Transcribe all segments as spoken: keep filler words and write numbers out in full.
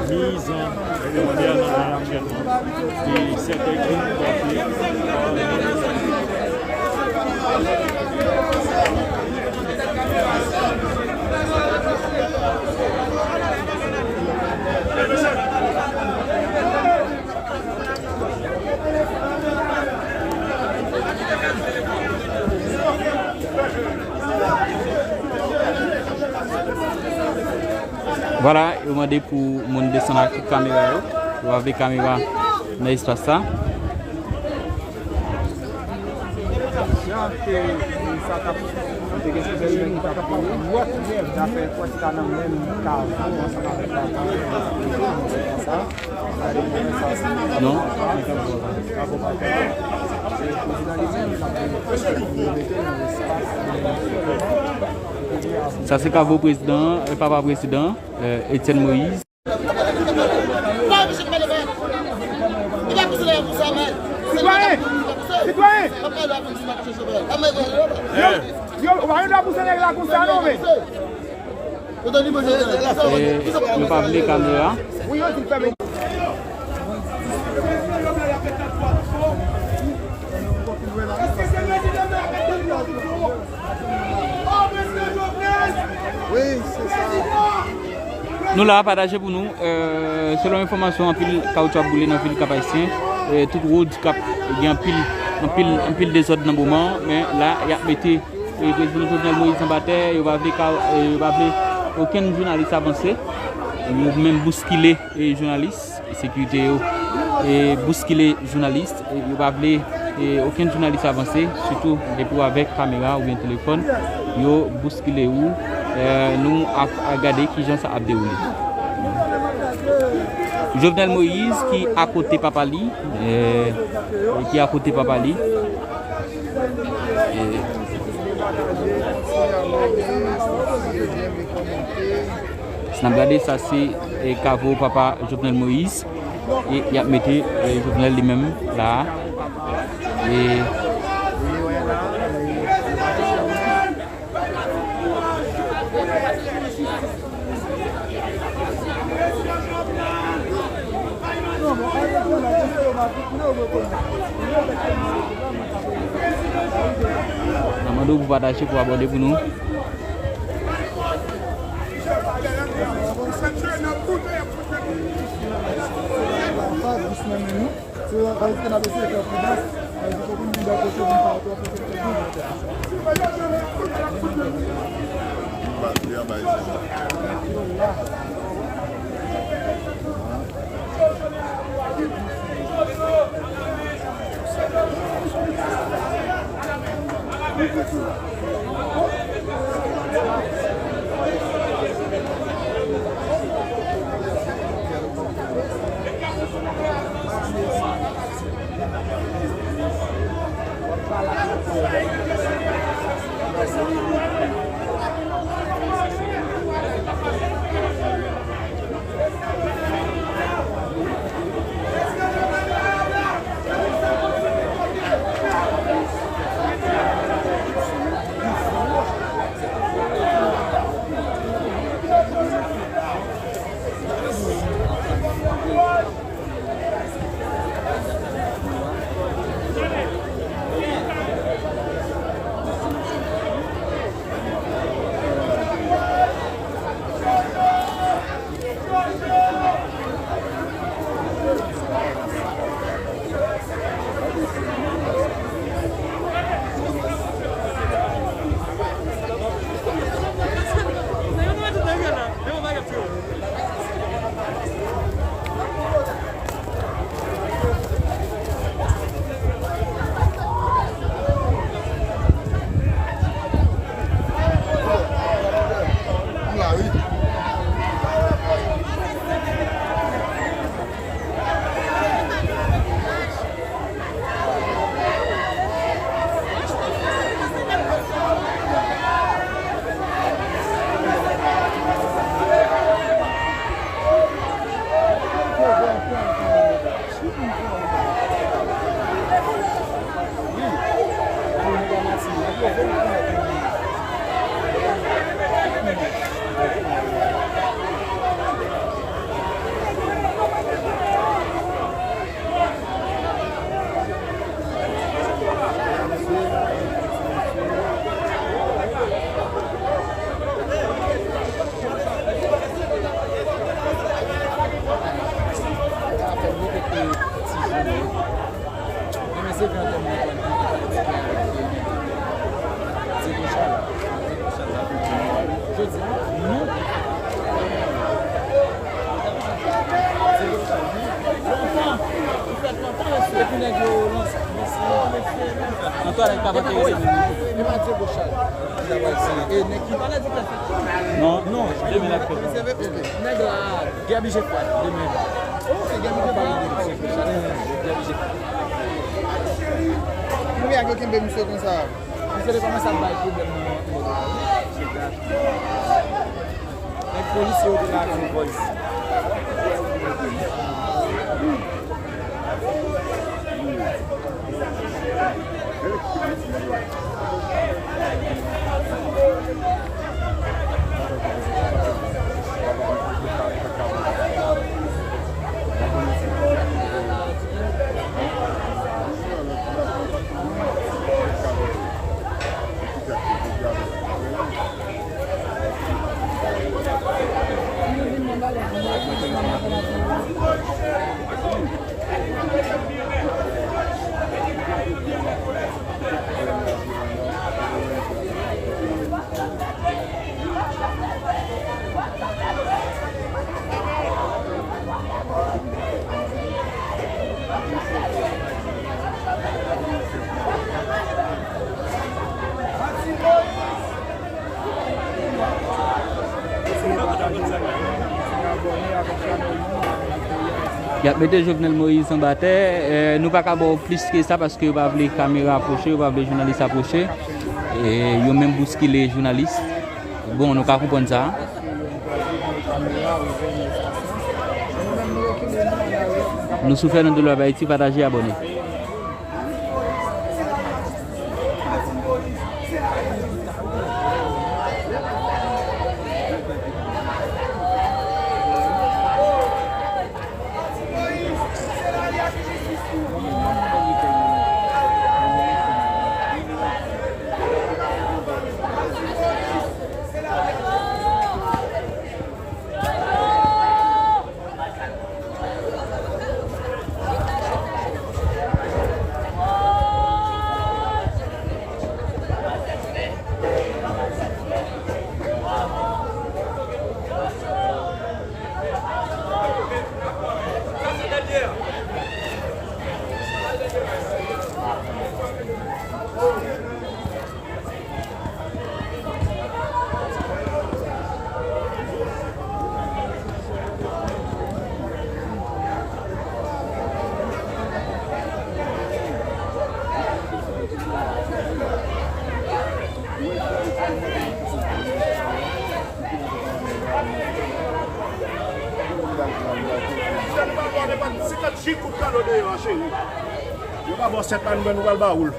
Mizan, e, Bernard Arlangèt, e, sèten grenn bòfye. Vwala, yo mande pou moun desann ak tout kamera yo. Yo pa vle kamera nan espas sa. Non. Sa se kavo prezidan, e, papa prezidan, e, Etienne Moïse. Sitwayen! Sitwayen! Yo, yo, ou pa gen dwa pouse nèg la konsa non, men. E, yo pa vle kamera. Nou la, pataje pou nou. E, selon enfòmasyon, anpil kawoutchou ap boule nan vil Kap Ayisyen. E, tout wout k ap gen anpil, anpil, anpil dezòd nan moman. Men la, y ap mete, e, prezidan Jovenel Moïse anba tè. Yo pa vle ka, e, yo pa vle okenn jounalis avanse. Yo menm bouskile, e, jounalis. Sekirite yo, e, bouskile jounalis, e, yo pa vle, e, okenn jounalis avanse, sitou depi w avèk kamera oubyen telefòn, yo bouskile ou. E, nou ap, ap gade kijan sa ap dewoule. Jovenel Moïse ki akote papa li, e, ki akote papa li. E, Si n ap gade, sa se, e, kavo papa Jovenel Moïse. E y ap mete, e, Jovenel li menm la. E N a mande w pou pataje, pou abòne pou nou. Sa pa enterese m. E pa Diego Charles. E nèg ki pale di klase. Non, non, demen l ap fèt. Nèg la, Guerby Geffrard, demen. Oh, se Guerby Geffrard. Guerby Geffrard. Mwen ak yo kenbe misye konsa. Misye te kòmanse ap bay pwoblèm nan. Nèg polisye yo te la nan vòl. Y ap mete Jovenel Moïse anba tè. Eh, nou pa ka ba w plis ke sa paske yo pa vle kamera apwoche, yo pa vle jounalis apwoche. Eh, yo menm bouskile jounalis. Bon, nou ka konprann sa. Nou sou Fernando Live Haïti, pataje, abòne. Yo pa ba w sèt la, nou menm nou pral ba ou l.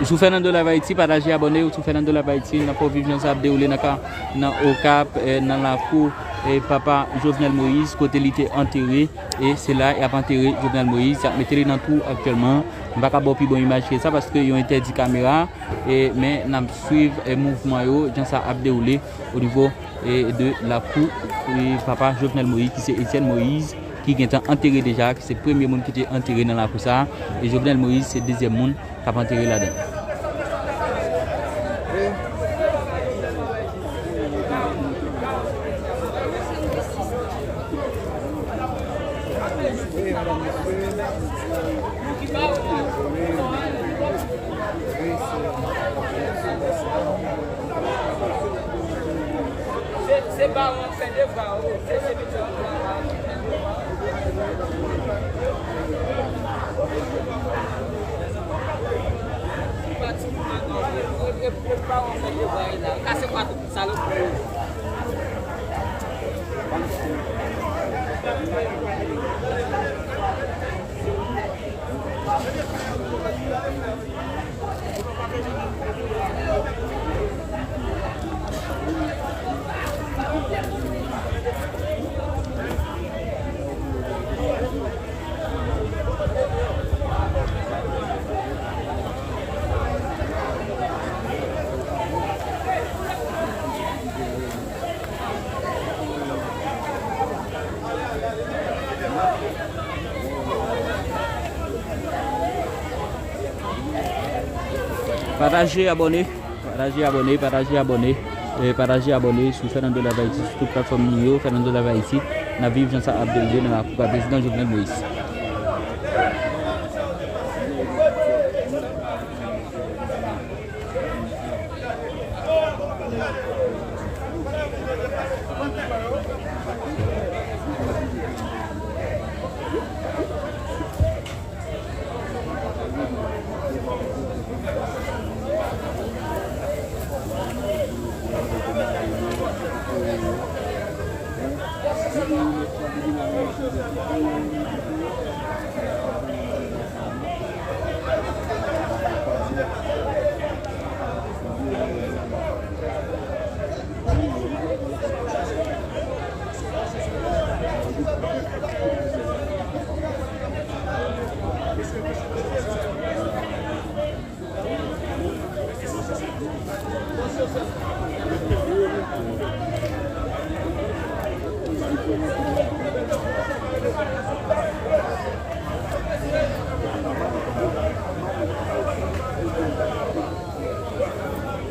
Ou sou Fernando Live Haïti, pataje, abòne. Ou sou Fernando Live Haïti, n ap fè w viv jan sa ap dewoule nan ka, nan Okap, eh, nan lakou, eh, papa Jovenel Moïse, kote li te antere. E se la y ap antere Jovenel Moïse, y ap mete li nan twou aktyèlman. M pa ka ba w pi bon imaj ke sa paske yo entèdi kamera, e, men n ap swiv, e, mouvman yo, jan sa ap dewoule o nivo, e, de lakou, e, papa Jovenel Moïse, ki se Etienne Moïse, ki gentan antere deja, ki se premye moun ki te antere nan lakou sa a, e Jovenel Moïse se dezyèm moun k ap antere ladan l. Se, se bawon ap fè devwa, wi. Se, se Pataje, abòne, pataje, abòne, pataje, abòne, e pataje, abòne sou Fernando Live Haïti, sou tout platfòm nou yo, Fernando Live Haïti, n ap viv jan sa ap dewoule nan lakou pa Prezidan Jovenel Moïse.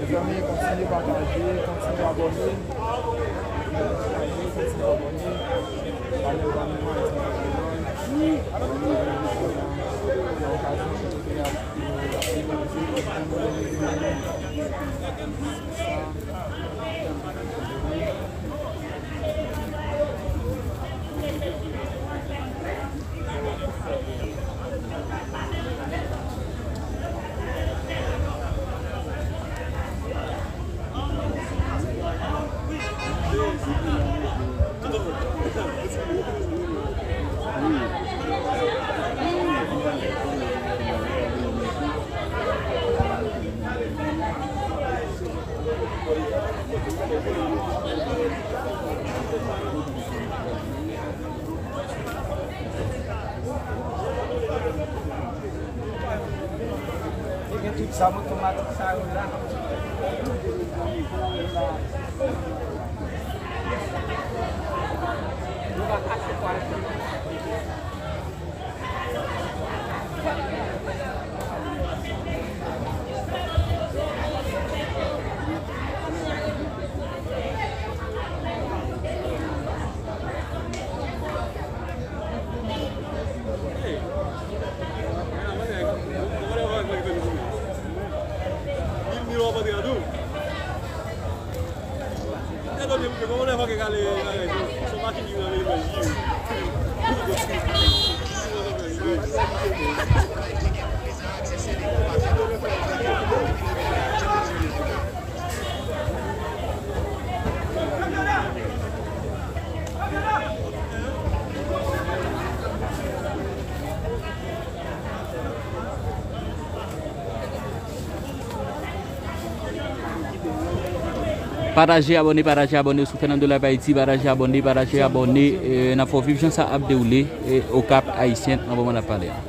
Mezanmi, kontinye pataje, kontinye abòne. Kontinye abòne. E gen tout sa, moto matik sa yo la. Yo pa kache kwa. Pataje, abòne, pataje, abòne sou Fernando Live Haïti, pataje, abòne, pataje, abòne, e, n ap fè w viv jan sa ap dewoule, e, Okap Ayisyen, nan moman n ap pale a.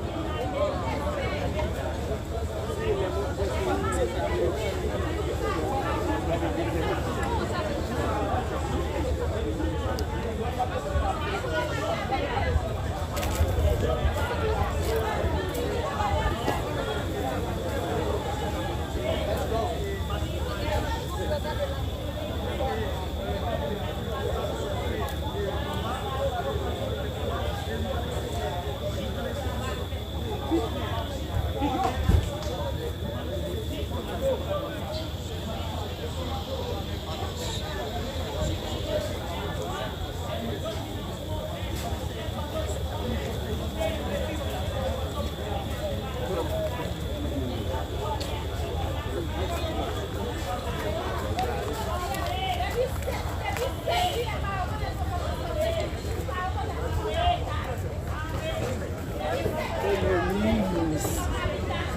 Premye news.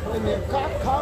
Premye kaka.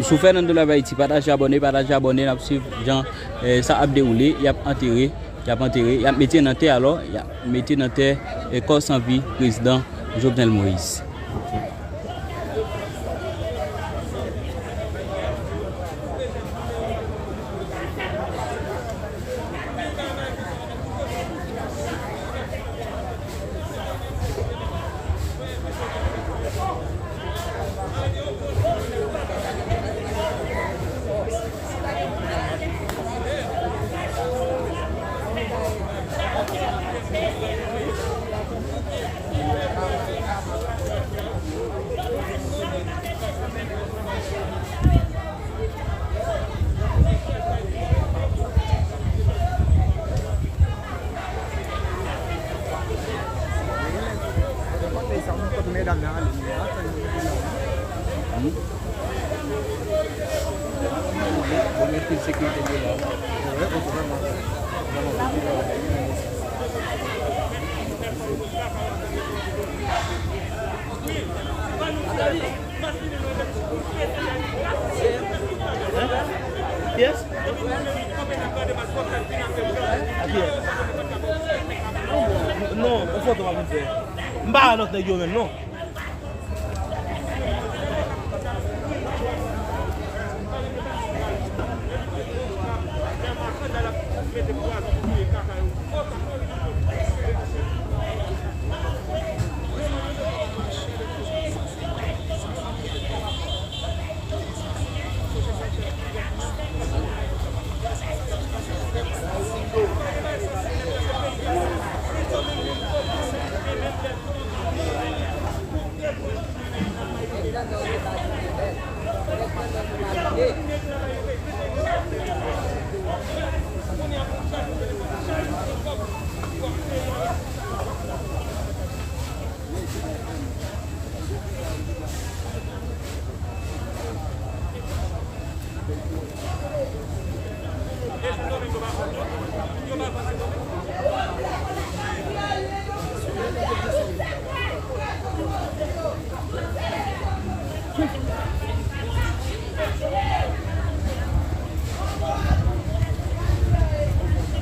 Sou Fernando Live Haïti, pataje, abòne, pataje, abòne, n ap swiv jan, eh, sa ap dewoule, y ap antere, y ap antere, y ap mete nan tè alò, y ap mete nan tè, eh, kò san vi prezidan Jovenel Moïse. Yes. Non, yon foto pa vin fè. M pa wè lòt nèg yo menm non.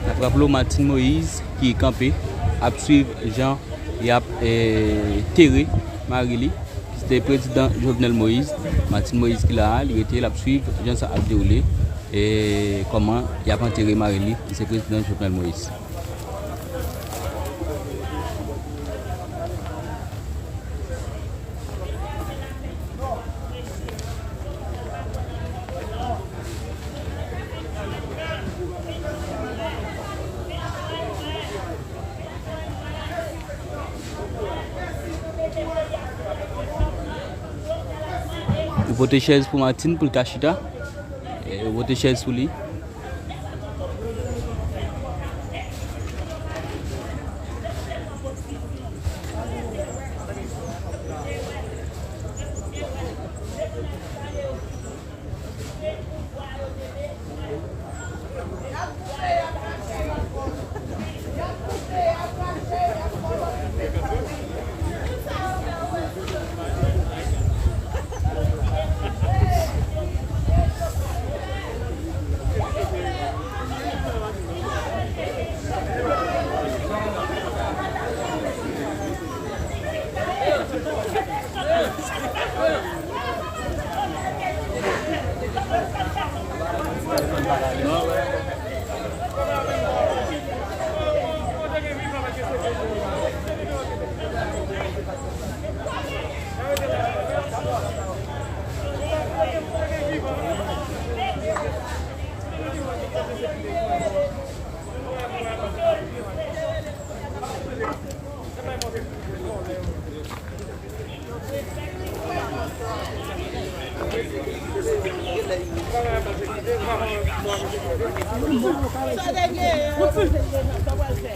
N ap raple w, Martine Moïse ki kanpe ap swiv jan y ap, eh, tere mari li, ki se te prezidan Jovenel Moïse. Martine Moïse ki la a, li rete, l ap swiv jan sa ap dewoule, e kòman y ap antere mari li, ki se prezidan Jovenel Moïse. Yo pote chèz pou Martine pou l ka chita. E yo pote chèz pou li.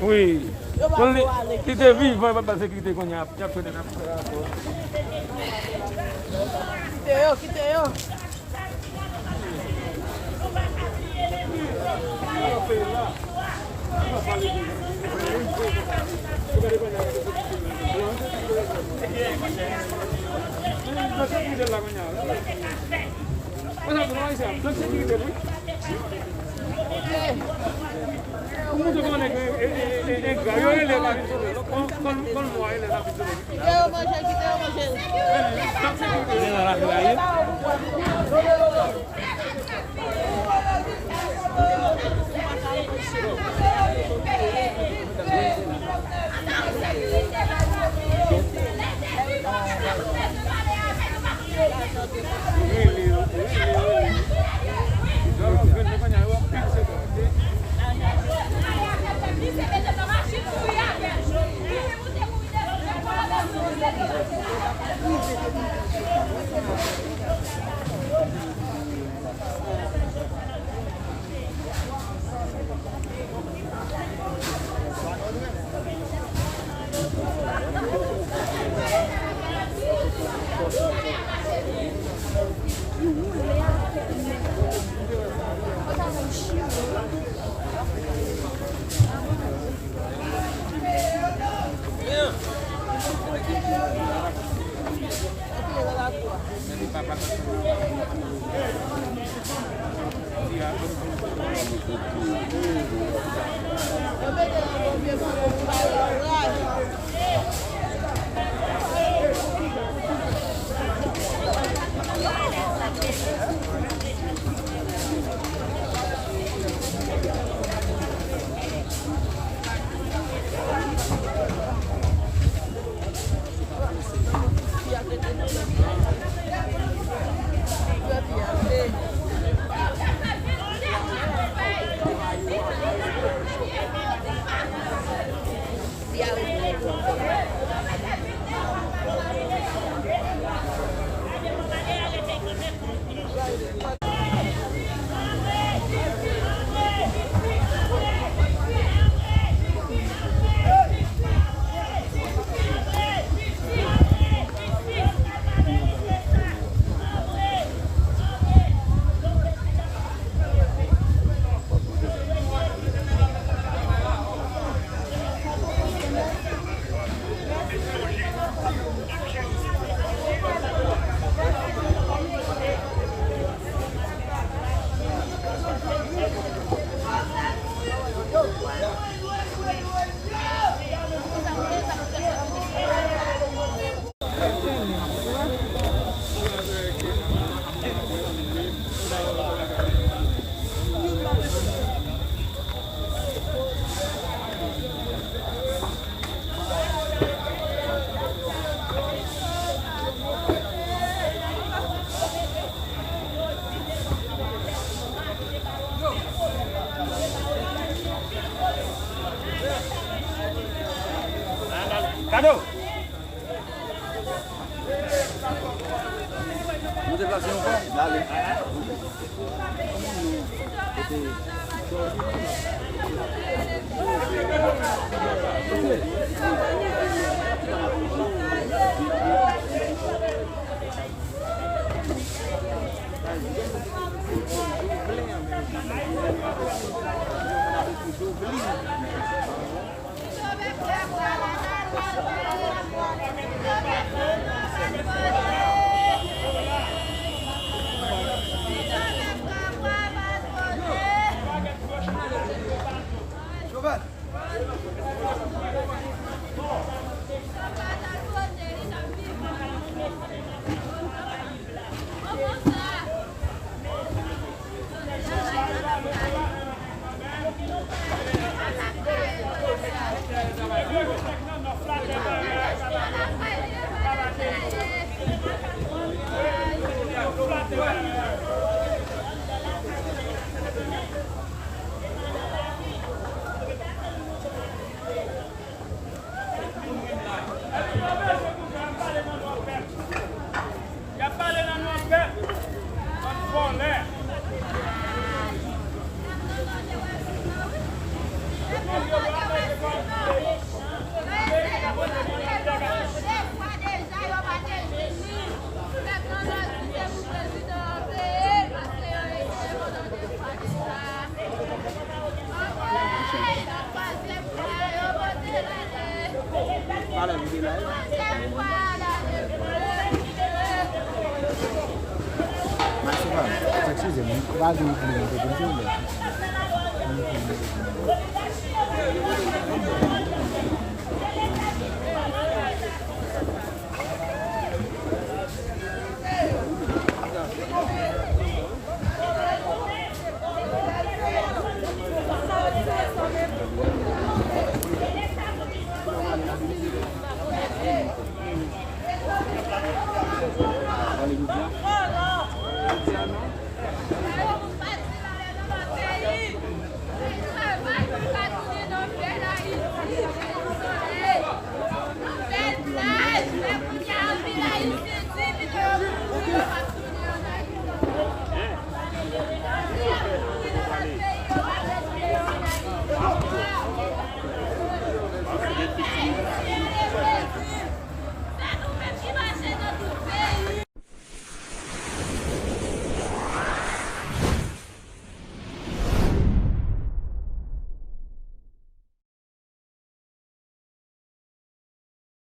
Wi. Bon, li, li te vivan, pa pase ki te kounye a, y ap fè nèg ap fè rapò. Kite yo, kite yo. Pou moun te konnen ke e, e, e, e, e, yo rele Lapid Sove. Kon, kon, kon mwa rele Lapid Sove. Kite yo manje, kite yo manje. Kado! Nou deplase ankò? N ale. Y ap pale nan non pèp. Bann vòlè. Mwen pa gen yon pwoblèm avèk li, silvouplè.